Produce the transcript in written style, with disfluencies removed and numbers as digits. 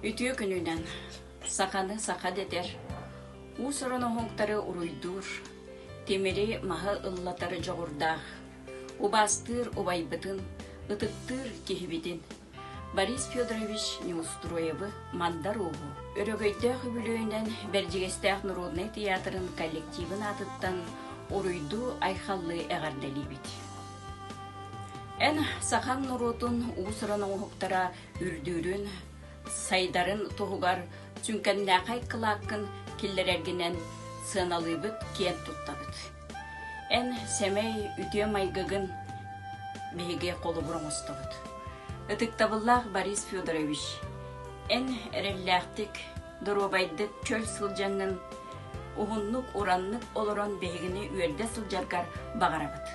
Үтүө күнүнэн саханы саха дэтэр, уус-уран оһуктары уруйдуур, тимири маһы ыллатар дьоҕурдаах, убаастыыр убайбытын, ытыктыыр киһибитин Борис Федорович Неустроевы Мандар Ууһу өрөгөйдөөх үбүлүөйүнэн Бэрдьигэстээх норуодунай тыйаатырын коллективын аатыттан уруйдуу-айхаллыы эҕэрдэлиибит. Эн сахаҥ норуотун уус-уран оҥоһуктара үрдүүрүн, сайдарын туһугар сүҥкэннээхэй кылааккын киллэрэргинэн сыаналыыбыт, киэн туттабыт. Эн сэмэй, үтүө майгыгын биһиги холобур оҥостобут. Ытыктабыллаах Борис Федорович, эн эрэллээхтик, доруобайдык чөл сылдьаҥҥын, уһуннук-ураннык олорон биһигини үөрдэ сылдьаргар баҕарабыт.